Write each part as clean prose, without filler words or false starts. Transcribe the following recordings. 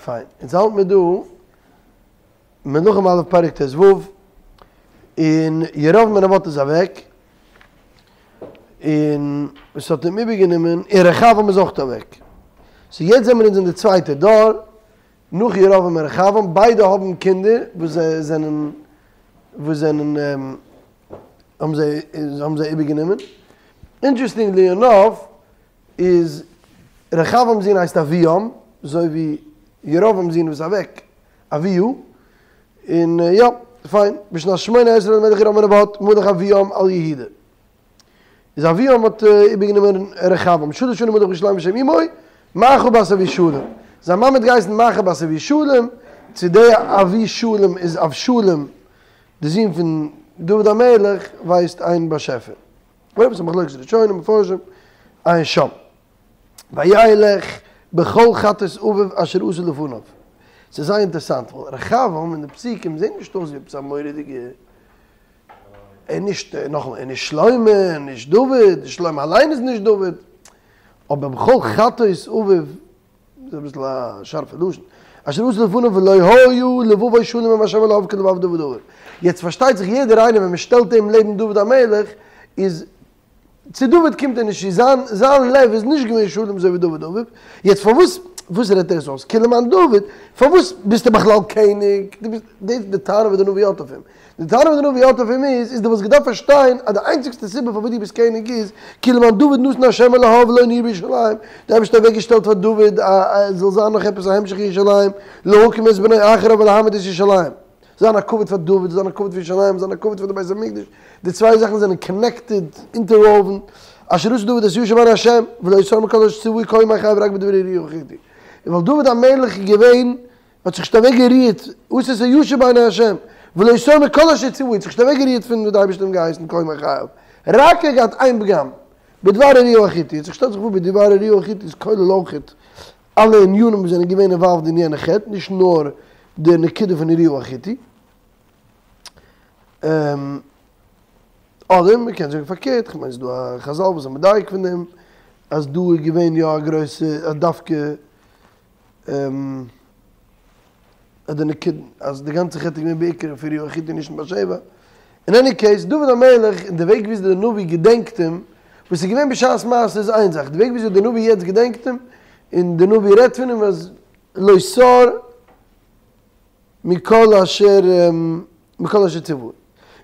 פיין, אונז האלט מיר דא מלכים א' פרק ט"ו, און ירבעם בן נבט איז אוועק, און וואס האט אים איבערגענומען, און רחבעם איז אויך אוועק. סאו יעצט זעמיר אונז אין די צווייטע דור, נאך ירבעם און רחבעם, ביידע האבן קינדער וואס זיי זענען, וואס זענען, האבן זיי, האבן זיי איבערגענומען. אינטערעסטינגלי ענאף, איז רחבעם'ס זון הייסט אבים, אזוי ווי ירבעם'ס זון וואס איז אוועק, אביה, און יא, פיין, בשנת שמונה עשרה למלך ירבעם בן נבט, מלך אבים על יהודה. איז אבים האט איבערגענומען רחבעם, שלש שנים מלך בירושלים ושם אמו, מעכה בת אבישלום. זיין מאמע האט געהייסן מעכה בת אבישלום, צו די אבישלום איז אבשלום די זון פון דוד המלך, ווייסט איין באשעפער. אויב איז א מחלוקת ראשונים ומפרשים, עיין שם. וילך בכל חטאות אביו אשר עשה לפניו. ס'איז זייער אינטערעסאנט ווייל רחבעם אין די פסוקים זעהט נישט אויס ווי עפעס א מורא'דיגע, ער איז נישט, נאכאמאל, ער איז נישט שלמה, ער איז נישט דוד, שלמה אליין איז נישט דוד, אבער בכל חטאות אביו איז אביסל א שארפע לשון. אשר עשה לפניו ולא היה לבבו שלם עם השם אלהיו כלבב דוד אביו. יעצט פארשטייט זיך יעדער איינער ווען מען שטעלט אים לעבן דוד המלך איז צו דוד קומט ער נישט צו, זיין זיין לב איז נישט געווען שלם אזוי ווי דוד אביו. יעצט פארוואס וואס רעדט ער עס אויס? כי למען דוד, פארוואס ביסטו בכלל קעניג? דו ביסט דאס איז די טענה וואס די נביא האט אויף אים. די טענה וואס די נביא האט אויף אים איז, איז דו וואלסט געדארפט פארשטיין אז די איינציגסטע סיבה פארוואס דו ביסט קעניג איז, כי למען דוד נתן ה' אלהיו לו ניר בירושלים, די אייבערשטער האט אוועק געשטעלט פאר דוד אז עס זאל זיין נאך עפעס א המשך אין ירושלים, להקים את בנו אחריו ולהעמיד את ירושלים. זיין א כבוד פאר דוד, זיין א כבוד פאר ירושלים, זיין א כבוד פאר די בית המקדש, די צוויי זאכן זענען קאנעקטעד, אינטערוואווען, אשר עשה דוד את הישר בעיני ה', ולא סר מכל אשר צוהו כל ימי חייו רק בדבר אוריה החתי. און ווייל דוד המלך איז געווען האט זיך נישט אוועק גערירט, עשה את הישר בעיני השם, ולא סר מכל אשר צוהו, האט זיך נישט אוועק גערירט פון וואס די אייבערשטער האט אים געהייסן כל ימי חייו, רק ער האט געהאט איין פגם, בדבר אוריה החתי, האט זיך שטעלט זיך פאר בדבר אוריה החתי איז כולל אויכעט אלע ענינים וואס זענען געווען אינוואלווד אין יענע חטא, נישט נאר די נקודה פון אוריה החתי. אדער מען קען זאגן פארקערט, כ'מיין ס'איז דא א חזל וואס איז מדייק פון דעם, אז דא איז געווען יא א גרויסע, אז דווקא אז די נקודה אז די גאנצע חטא איז געווען בעיקר פון אוריה החתי נישט בת שבע. אין עני קעיס, דוד המלך און די וועג וויאזוי די נביא געדענקט אים, וואס איז געווען בשעת מעשה איז איין זאך, די וועג וויאזוי די נביא יעצט געדענקט אים, און די נביא רעדט פון אים אז לא סר מכל אשר מכל אשר צוהו.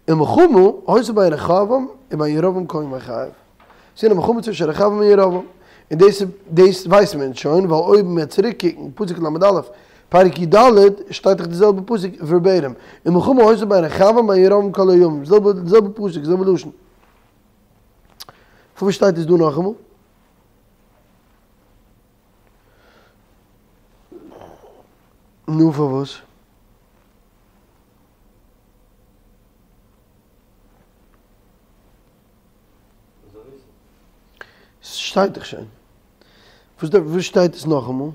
ומלחמה היתה בין רחבעם ובין ירבעם כל ימי חייו. ס'איז געווען א מלחמה צווישן רחבעם און ירבעם. און דאס דאס ווייסן מיר אונז שוין, ווייל אויב מ'וועט צוריק קוקן פסוק ל"א, פרק י"ד, שטייט דאך די זעלבע פסוק ווערבעיטים, ומלחמה היתה בין רחבעם ובין ירבעם כל הימים, זעלבע די זעלבע פסוק, זעלבע לשון. פארוואס שטייט עס דא נאכאמאל? נו פארוואס? ס'שטייט דאך שוין. וואס דארף וואס שטייט עס נאכאמאל?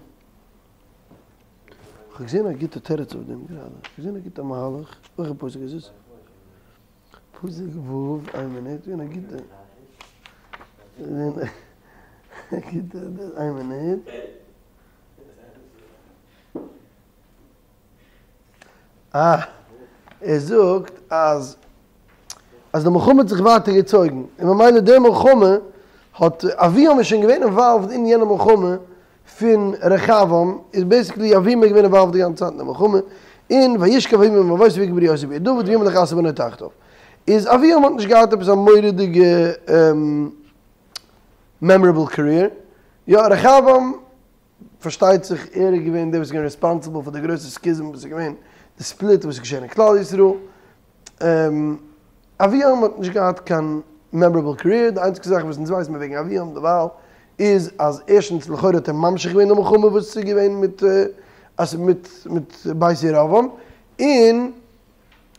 כ'האב געזען א גוטע תירוץ אויף דעם גראדע. כ'האב געזען א גוטע מהלך. וועלכע פסוק איז עס? פסוק ו', איין מינוט, געווען א גוטע. א גוטע, איין מינוט. אה, ער זאגט אז אז די מלחמה האט זיך ווייטער געצויגן, און ממילא די מלחמה האט, אבים איז שוין געווען אינוואלווד אין יענע מלחמה פון רחבעם, איז בעיסיקלי אבים איז געווען אינוואלווד די גאנצע צייט אין די מלחמה, און וישכב אבים עם אבותיו ויקברו אותו בעיר דוד וימלך אסא בנו תחתיו. איז אבים האט נישט געהאט עפעס א מורא'דיגע מעמארעבל קעריער, יא רחבעם פארשטייט זיך ער איז געווען דער וואס איז געווען רעספאנסיבל פאר די גרויסע סקיזם וואס איז געווען די ספליט וואס איז געשען אין כלל ישראל. אבים האט נישט געהאט קיין מעמארעבל קעריער, די איינציגסטע זאך וואס אונז ווייסן מיר וועגן אבים דערווייל איז אז ערשטנס לכאורה האט ער ממשיך געווען די מלחמה וואס איז געווען מיט מיט מיט בית ירבעם, און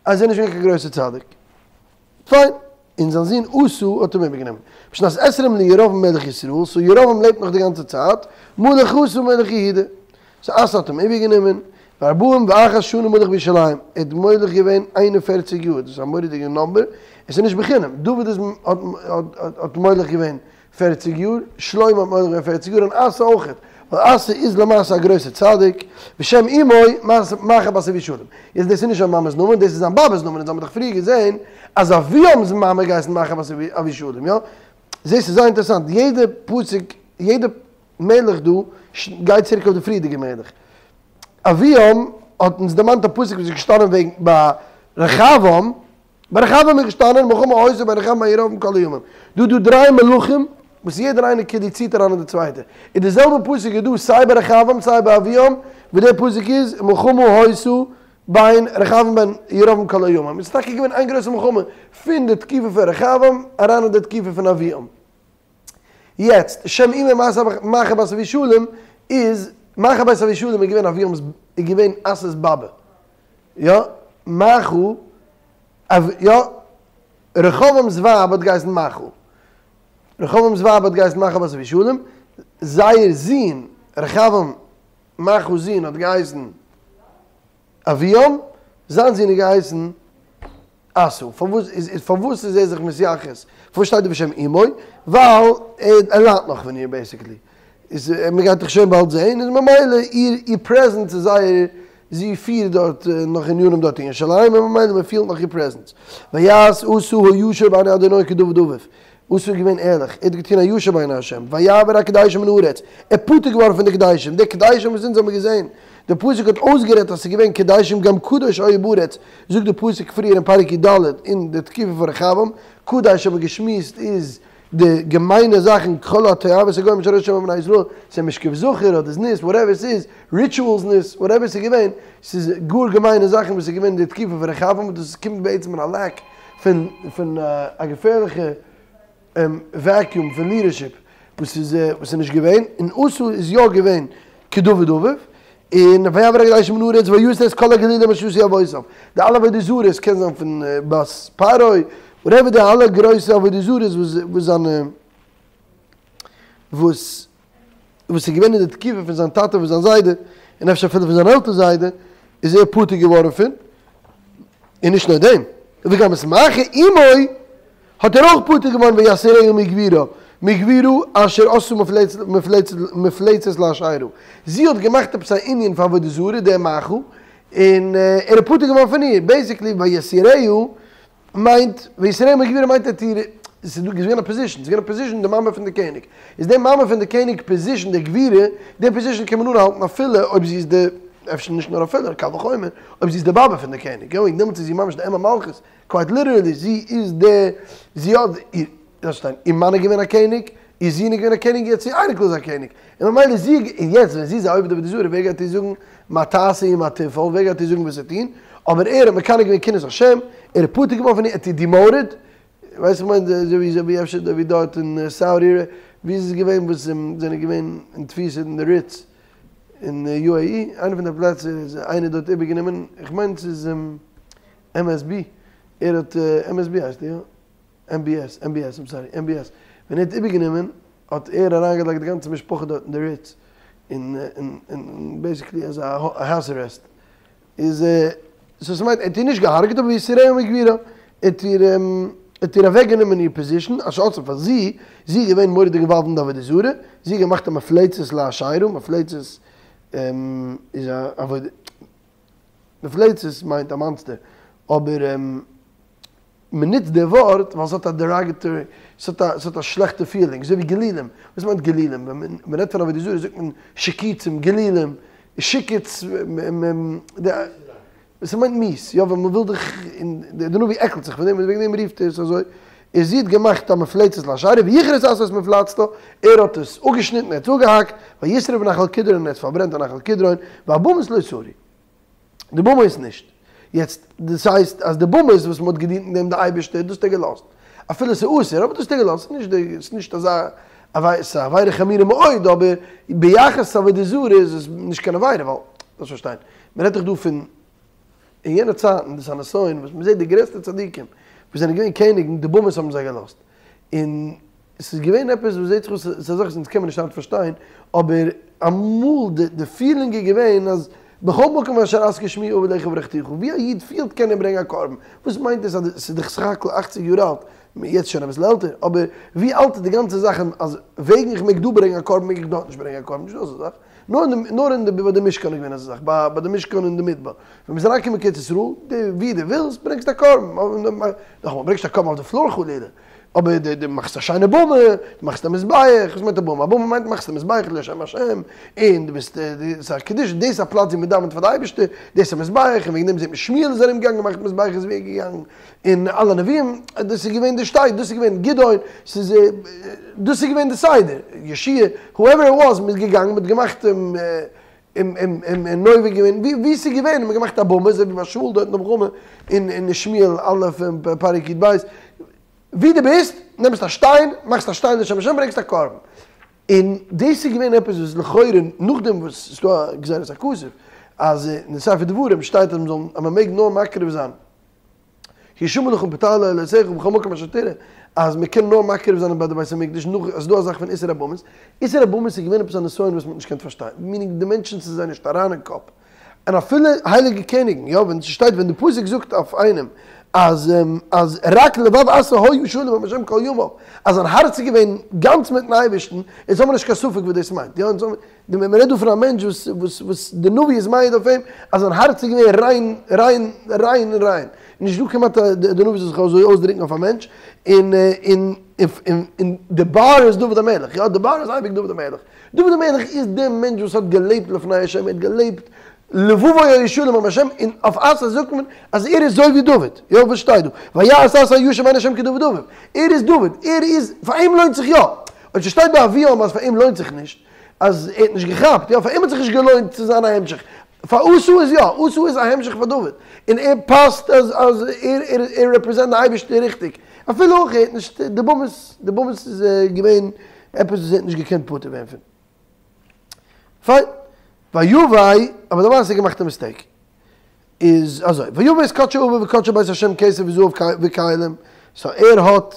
אז ער איז נישט געווען קיין גרויסער צדיק. פיין. און זיין זון אסא האט אים איבערגענומען. בשנת עשרים לירבעם מלך ישראל, סאו ירבעם לעבט נאך די גאנצע צייט, מלך אסא מלך יהודה. סאו אסא האט אים איבערגענומען, וארבעים ואחת שנה מלך בירושלים, ער האט מולך געווען איין און פערציג יאר, דאס איז א מורא'דיגע נומבער, עס איז נישט בחינם, דוד איז האט מולך געווען פערציג יאר, שלמה האט מולך געווען פערציג יאר, און אסא אויכעט. ווייל אסא איז למעשה א גרויסער צדיק, ושם אמו מעכה בת אבישלום. יעצט דאס איז נישט זיין מאמע'ס נאמען, דאס איז זיין באבע'ס נאמען, אונז האבן דאך פריער געזען אז אבים'ס מאמע געהייסן מעכה בת אבישלום, יא? זעסט ס'איז זייער אינטערעסאנט, יעדע פסוק, יעדע מלך דא גייט צוריק אויף די פריערדיגע מלך. אבים האט אונז דערמאנט א פסוק וואס איז געשטאנען וועגן ביי רחבעם, ביי רחבעם איז געשטאנען מלחמה היתה בין רחבעם בן ירבעם כל הימים. דא דא דריי מלכים וואס יעדער איינער כאילו ציט אריין אין די צווייטע. און די זעלבע פסוק איז דא סיי ביי רחבעם סיי ביי אבים, וואס דער פסוק איז מלחמה היתה בין רחבעם בן ירבעם כל הימים. עס איז טאקע געווען איין גרויסע מלחמה פון די תקופה פון רחבעם אריין אין די תקופה פון אבים. יעצט, שם אמו מעכה בת אבישלום איז, מעכה בת אבישלום איז געווען אבים'ס, איז געווען אסא'ס באבע. יא, מעכה, יא, רחבעם'ס ווייב האט געהייסן מעכה. רחבעם'ס ווייב האט געהייסן מעכה בת אבישלום, זייער זון, רחבעם, מעכה'ס זון האט געהייסן אבים, זיין זון האט געהייסן אסא. פארוואס איז פארוואס איז ער זיך מתייחס? פארוואס שטייט דא בשם אמו? ווייל ער ליידט נאך פון איר בעיסיקלי. איז מען גייט דאך שוין באלד זעהן, איז ממילא איר איר פרעזענס איז זייער, זי פירט דארט נאך עניינים דארט אין ירושלים, און ממילא מען פילט נאך איר פרעזענס. ויעש אסא הישר בעיני אדוני כדוד אביו. אסא איז געווען ערליך, ער האט געטון הישר בעיני השם, ויעבר הקדשים מן הארץ, ער איז פטור געווארן פון די קדשים, די קדשים וואס אונז האבן געזען, די פסוק האט אויסגערעדט אז ס'איז געווען קדשים גם קדוש היה בארץ, זאגט די פסוק פריער אין פרק י"ד אין די תקופה פון רחבעם, קדש האבן מיר געשמועסט איז די געמיינע זאכן כל התועבות הגוים אשר עשו שם בבני ישראל, ס'איז משכב זכר אדער זנות וואטעווער ס'איז, ריטואל זנות, וואטעווער ס'איז געווען, ס'איז גאר געמיינע זאכן וואס איז געווען אין די תקופה פון רחבעם און דאס קומט בעצם פון א לעק פון פון א געפערליכע וועקיום פון לידערשיפ וואס איז וואס איז נישט געווען, און אסא איז יא געווען כדוד אביו, און ויעבר הקדשים מן הארץ ויסר את כל הגלולים אשר עשו אבותיו, די אלע עבודה זרות קען זיין פון בת פרעה, וואטעווער די אלע גרויסע עבודה זרות וואס וואס זיינע וואס וואס איז געווען אין די תקופה פון זיין טאטע פון זיין זיידע, און אפשר אפילו פון זיין עלטער זיידע, איז ער פטור געווארן פון, און נישט נאר דעם, וגם את מעכה אמו האט ער אויך פטור געווארן ויסירה מגבורה, מגבורה אשר עשתה מפלצת לאשרה, זי האט געמאכט עפעס א ענין פאר עבודה זרה די מעכה, און ער איז פטור געווארן פון איר, בעיסיקלי ויסירה מיינט, ויסירה מגבורה מיינט ער האט איר, עס איז געווען א פאזישן, עס איז געווען א פאזישן די מאמע פון די קעניג, איז די מאמע פון די קעניג פאזישן די גבורה, די פאזישן קען מען אנהאלטן אפילו אויב זי איז די, אפשר נישט נאר אפילו, קל וחומר, אויב זי איז די באבע פון די קעניג, יא, און דעמאלטס איז זי ממש די אם המלכות, קווייט ליטערלי, זי איז די, זי האט, איר, דארפסט פארשטיין, איר מאן איז געווען א קעניג, איר זון איז געווען א קעניג, יעצט איר אייניקל איז א קעניג, און ממילא זי, און יעצט ווען זי איז א עובד עבודה זרה, ווער גייט איר זאגן מה תעשה ומה תפעל, ווער גייט איר זאגן וואס צו טון, אבער ער האט מקנא געווען קנאת השם, ער איז פטור געווארן פון איר, ער האט איר דימאוטעד, ווייסט איך מיין, אזוי ווי אזוי ווי אפשר ווי דארט אין סאודי, ווי איז עס געווען וואס זענען געווען אין תפיסה אין די ריץ אין יו עי אי, איינע פון די פלעצער איז איינער דארט איבערגענומען, איך מיין ס'איז MSB, ער האט, MSB הייסט ער יא? MBS, MBS, איים סארי, MBS, ווען ער האט איבערגענומען האט ער אריינגעלייגט די גאנצע משפחה דארט אין די ריץ, און און בעיסיקלי אזא האוז ארעסט, איז סאו ס'מיינט ער האט איר נישט געהארגעט אבער ויסירה מגבורה, ער האט איר ער האט איר אוועקגענומען איר פאזישן, אשר עשתה פאר זי, זי איז געווען מורא'דיג אינוואלווד אין די עבודה זרה, זי האט געמאכט א מפלצת לאשרה, מפלצת איז א עבודה. מפלצת מיינט א מאנסטער, אבער מען נוצט די ווארט ווייל ס'האט א דעראגעטארי, ס'האט א ס'האט א שלעכטע פילינג, אזוי ווי גילולים, וואס מיינט גילולים? ווען מען רעדט פון עבודה זרה זאגט מען שקצים, גילולים, שקץ, ס'מיינט מיאוס, יא ווען מ'וויל דיך, און די נביא עקלט זיך פון דעם און וועגן דעם רופט ער עס אזוי, און זי האט געמאכט א מפלצת לאשרה ויכרת אסא את מפלצתה, ער האט עס אפגעשניטן, ער האט עס אפגעהאקט, וישרף בנחל קדרון און ער האט עס פארברענט אין נחל קדרון, והבמות לא סרו. די במות נישט. יעצט, דאס הייסט אז די במות וואס מען האט געדינט אין דעם די אייבערשטער, דאס האט ער געלאזט. אפילו ס'איז אסור, אבער דאס האט ער געלאזט. ס'איז נישט די, ס'איז נישט אזא עבירה, ס'איז א עבירה חמורה מאוד, אבער ביחס צו עבודה זרה איז עס נישט קיין עבירה, ווייל, דארפסט פארשטיין, מען רעדט דאך דא פון אין יענע צייטן, דאס איז א נסיון וואס מען זעט די גרעסטע צדיקים וואס זענען געווען קעניגן, די במות האבן זיי געלאזט. און ס'איז געווען עפעס וואס זעט זיך אויס, ס'איז א זאך וואס אונז קען מען נישט היינט פארשטיין, אבער אמאל די די פילינג איז געווען אז בכל מקום אשר אזכיר שמי אבוא אליך וברכתיך, ווי א איד פילט קען ער ברענגען א קרבן, וואס מיינט דאס אז ס'איז דאך סך הכל אכציג יאר אלט, יעצט שוין אביסל עלטער, אבער ווי אלט איז די גאנצע זאך אז וועגן איך מעג דא ברענגען א קרבן מעג איך דארט נישט ברענגען א קרבן, נישטא אזא זאך. נאר אין די נאר אין די ביי די משכן איז געווען אזא זאך, ביי ביי די משכן אין די מדבר. ווען מ'איז אריינגעקומען קיין ארץ ישראל, די ווי דו ווילסט ברענגסט א קרבן, נאכאמאל ברענגסט א קרבן אויף די פלאר חלילה, אבער די די מאכסט א שיינע במה, דו מאכסט א מזבח, וואס מיינט א במה? א במה מיינט מאכסט א מזבח לשם השם, און דו ביסט די ס'איז א קדושה, דאס איז א פלאץ ווי מ'דאווענט פאר די אייבערשטער, דאס איז א מזבח, און וועגן דעם זעט מען שמואל איז ארום געגאנגען געמאכט מזבחות ווי ער איז געגאנגען, און אלע נביאים, דאס איז געווען די שטייט, דאס איז געווען גדעון, ס'איז דאס איז געווען די סדר, יהושע, הועווער איט וואס, מ'איז געגאנגען מ'האט געמאכט און נובר געווען, ווי ס'איז געווען, מ'האט געמאכט א במה, אזוי ווי ביי שאול דארט אין די מלחמה, אין שמואל א' פרק י"ב, ווי דו ביסט, נעמסט א שטיין, מאכסט א שטיין לשם השם, ברענגסט א קרבן. און דאס איז געווען עפעס וואס לכאורה נאכדעם וואס ס'איז דא א גזירת הכתוב אז אין די ספר דברים שטייט אז מ'זאל אז מ'מעג נאר מקריב זיין השמר לך מפתח לאלהיך בכל מקום אשר תראה אז מ'קען נאר מקריב זיין ביי די בית המקדש נאך אז ס'איז דא א זאך פון איסור הבמות, איסור הבמות איז געווען עפעס א נסיון וואס מ'האט נישט געקענט פארשטיין, מיענינג די מענטשן ס'איז זיי נישט אריין אין קאפ. און אפילו הייליגע קעניגן, יא, ווען ס'שטייט ווען די פסוק זאגט אויף איינעם אז אז רק לבב אסא היה שלם עם השם כל ימיו, אז זיין הארץ איז געווען גאנץ מיטן אייבערשטן, אונז האבן נישט קיין ספק וואס דאס מיינט, יא, אונז האבן, מען רעדט דא פון א מענטש וואס וואס וואס די נביא איז מעיד אויף אים אז זיין הארץ איז געווען ריין ריין ריין און ריין, נישט דא כמעט א די נביא זאל זיך אזוי אויסדרוקן אויף א מענטש, און און און די באר איז דוד המלך, יא, די באר איז אייביג דוד המלך. דוד המלך איז דער מענטש וואס האט געלעבט לפני השם, ער האט געלעבט לבבו היה שלם עם השם, און אויף אסא זאגט מען אז ער איז אזוי ווי דוד, יא וואס שטייט דא? ויעש אסא הישר בעיני השם כדוד אביו, ער איז דוד, ער איז, פאר אים לוינט זיך יא, אויב ס'שטייט ביי אביהם אז פאר אים לוינט זיך נישט, אז ער האט נישט געכאפט, יא פאר אים האט זיך נישט געלוינט צו זיין א המשך, פאר אסא איז יא, אסא איז א המשך פאר דוד, און ער פאסט אז אז ער ער ער רעפרעזענט די אייבערשטער ריכטיג, אפילו אויך ער האט נישט, די במות, די במות איז געווען עפעס וואס ער האט נישט געקענט פטור ווערן פון. פיין. ויבא, אבער למעשה האט ער געמאכט א מיסטעיק. איז אזוי, ויבא את קדשי אביו וקדשי בית השם כסף וזהב וכלים, סאו ער האט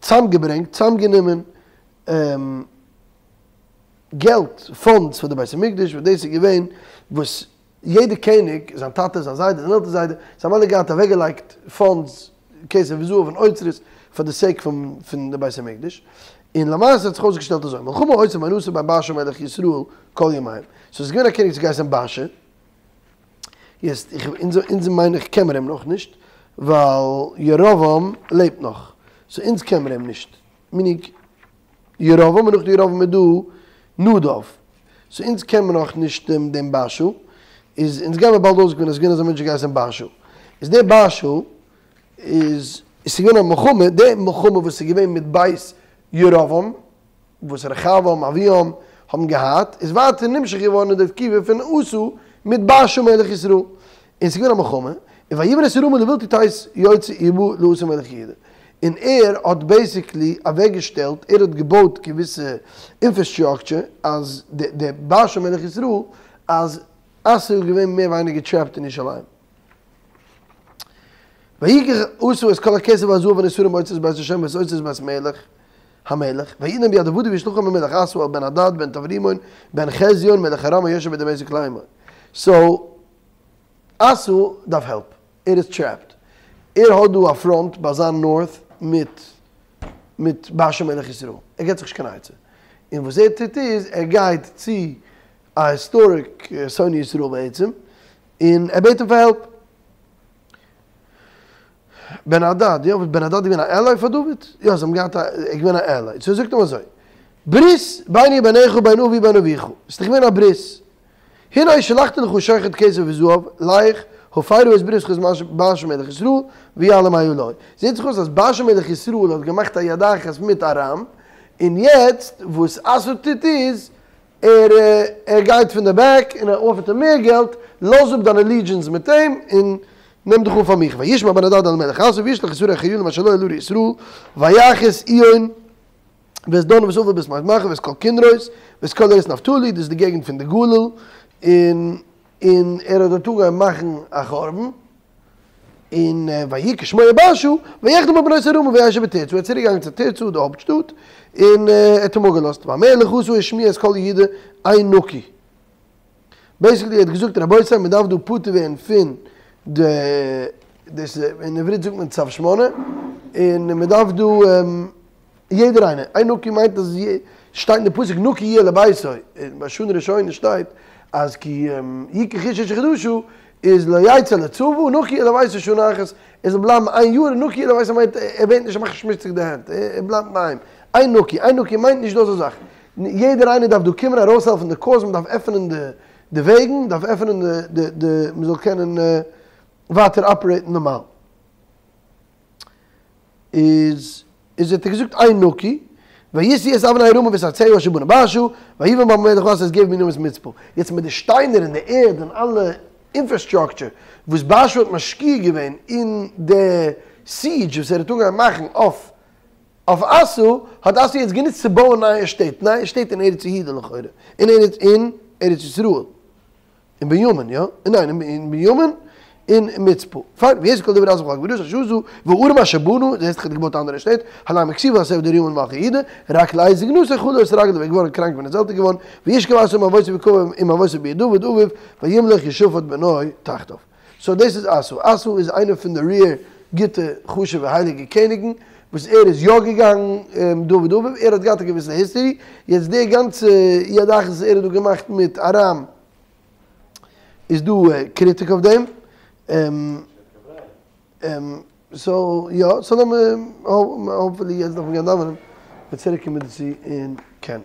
צאמגעברענגט, צאמגענומען געלט, פאנדס פאר די בית המקדש, וואס דאס איז געווען וואס יעדע קעניג, זיין טאטע, זיין זיידע, זיין עלטער זיידע, זיי האבן אלע געהאט אוועקגעלייגט פאנדס, כסף וזהב און אוצרות, פאר די סעיק פון פון די בית המקדש, און למעשה האט זיך אויסגעשטעלט אזוי, מלחמה היתה בין אסא ובין בעשא מלך ישראל כל ימיהם, סאו עס איז געווען א קעניג וואס האט געהייסען בעשא, יעצט איך אונז אונז מיין איך קען מיר אים נאכנישט, ווייל ירבעם לעבט נאך, סאו אונז קען מיר אים נישט, מינינג ירבעם און נאך די ירבעם איז דא נדב, סאו אונז קען מיר נאך נישט דעם דעם בעשא, איז אונז גיימער באלד אויסגעפינען אז ס'איז געווען אזא מענטש געהייסען בעשא, איז דער בעשא איז עס איז געווען א מלחמה, די מלחמה וואס איז געווען מיט בית ירבעם, וואס רחבעם אביהם האבן געהאט, איז ווייטער נמשך געווארן אין די תקופה פון אסא מיט בעשא מלך ישראל, און ס'איז געווען א מלחמה, און ויבן את רמה לבלתי תת יוצא ובא לאסא מלך יהודה, און ער האט בעיסיקלי אוועקגעשטעלט, ער האט געבויט געוויסע אינפעסטראקטשער אז די בעשא מלך ישראל, אז אסא איז געווען מער ווייניגער טרעפט אין ירושלים. ויקח אסא את כל הכסף והזהב הנותרים מאוצרות בית השם ואת אוצרות בית מלך המלך, ויתנם ביד עבדיו וישלחם המלך אסא אל בן הדד בן טברימון בן חזיון מלך ארם היושב בדמשק לאמור. סאו אסא דארף העלפ, ער איז טרעפט, ער האט דא א פראנט ביי זיין נארט מיט מיט בעשא מלך ישראל, ער געט זיך נישט קיין עצה, און וואס ער טוט איז ער גייט צו א היסטאריק שונא ישראל בעצם, און ער בעט אים פאר העלפ. בן הדד, יא, בן הדד איז געווען א עליי פאר דוד? יא, זיי האבן געהאט א, ער איז געווען א עליי. סאו זאגט אים אזוי, ברית ביני וביניך ובין אבי ובין אביך, ס'איז דאך געווען א ברית. הנה שלחתי לך שוחד כסף וזהב, לך, הפרה את בריתך עם בעשא מלך ישראל, ויעלם מעלי. זעט זיך אויס אז בעשא מלך ישראל האט געמאכט א יד אחת מיט ארם, און יעצט וואס אסא טוט איז, ער ער גייט פון די בעק און ער אפערט אים מער געלט, לאז אפ דיין אלידזשענס מיט אים און נעם דיך אן פאר מיך, וישמע בן הדד אל המלך אסא וישלח את שרי החיילים אשר לו אל ערי ישראל, ויך את עיון ואת דן ואת אבל בית מעכה ואת כל כנרת ואת כל ארץ נפתלי, דאס איז די געגנט פון די גליל, און און ער האט דארט אנגעהויבן מאכן א חורבן. און ויהי כשמוע בעשא, ויחדל מבנות הרמה וישב בתרצה, ער איז צוריק געגאנגען צו תרצה די הויפט שטאט, און ער האט אים אפגעלאזט, והמלך אסא השמיע את כל יהודה אין נקי. בעיסיקלי ער האט געזאגט רבותי מען דארף דא פטור ווערן פון די, דאס אין עברית זאגט מען צו שמונה, און מען דארף דא יעדער איינער, אין נקי מיינט אז. שטייט אין די פסוק נקי יהיה לביתו, אין ביי שנה ראשונה שטייט אז כי יקח איש אשה חדשה איז לא יצא לצבא נקי יהיה לביתו שנה אחת, ער זאל בלייבן איין יאר און נקי יהיה לביתו מיינט ער ווערט נישט ער מאכט נישט שמוציג די הענט, ער בלייבט אינדערהיים, איין נקי, איין נקי מיינט נישט דא אזא זאך, יעדער איינער דארף דא קומען ארויסהעלפן די קאוז, מען דארף עפענען די די וועגן, מען דארף עפענען די די מען זאל קענען ווייטער אפערעיטן נארמאל. איז איז האט ער געזאגט איין נקי, וישאו את אבני רמה ואת עציה אשר בנה בעשא, ויבן בם המלך אסא את גבע בנימין ואת מצפה. יעצט מיט די שטיינער און די ערד און אלע אינפראסטראקטשער וואס בעשא האט משקיע געווען אין די סיעדזש וואס ער האט אנגעהויבן מאכן אויף אויף אסא, האט אסא יעצט גענוצט צו בויען נייע שטעט, נייע שטעט אין ארץ יהודה לכאורה, אין ארץ אין ארץ ישראל. אין בנימין, יא? ניין, אין בנימין אין מצפה. פיין, ויעש כל דברי אסא וכל גבורתו אשר עשה, והערים אשר בנה, דאס הייסט ער האט געבויט אנדערע שטעט, הלא הם כתובים על ספר דברי הימים למלכי יהודה, רק לעת זקנתו חלה את רגליו, ער איז געווארן קראנק ווען ער איז עלטער געווארן, וישכב אסא עם אבותיו ויקבר עם אבותיו בעיר דוד אביו, וימלוך יהושפט בנו תחתיו. סאו דאס איז אסא. אסא איז איינער פון די רעיר גוטע חשובע הייליגע קעניגן, וואס ער איז יא געגאנגען דוד אביו, ער האט געהאט א געוויסע היסטערי, יעצט די גאנצע יד אחת וואס ער האט דא געמאכט מיט ארם, איז דא קריטיק אויף דעם? סאו יא, סאו לאמיר האפפולי יעצט דארף מען גיין דאווענען, מ'וועט צוריק קומען דערצו און קען.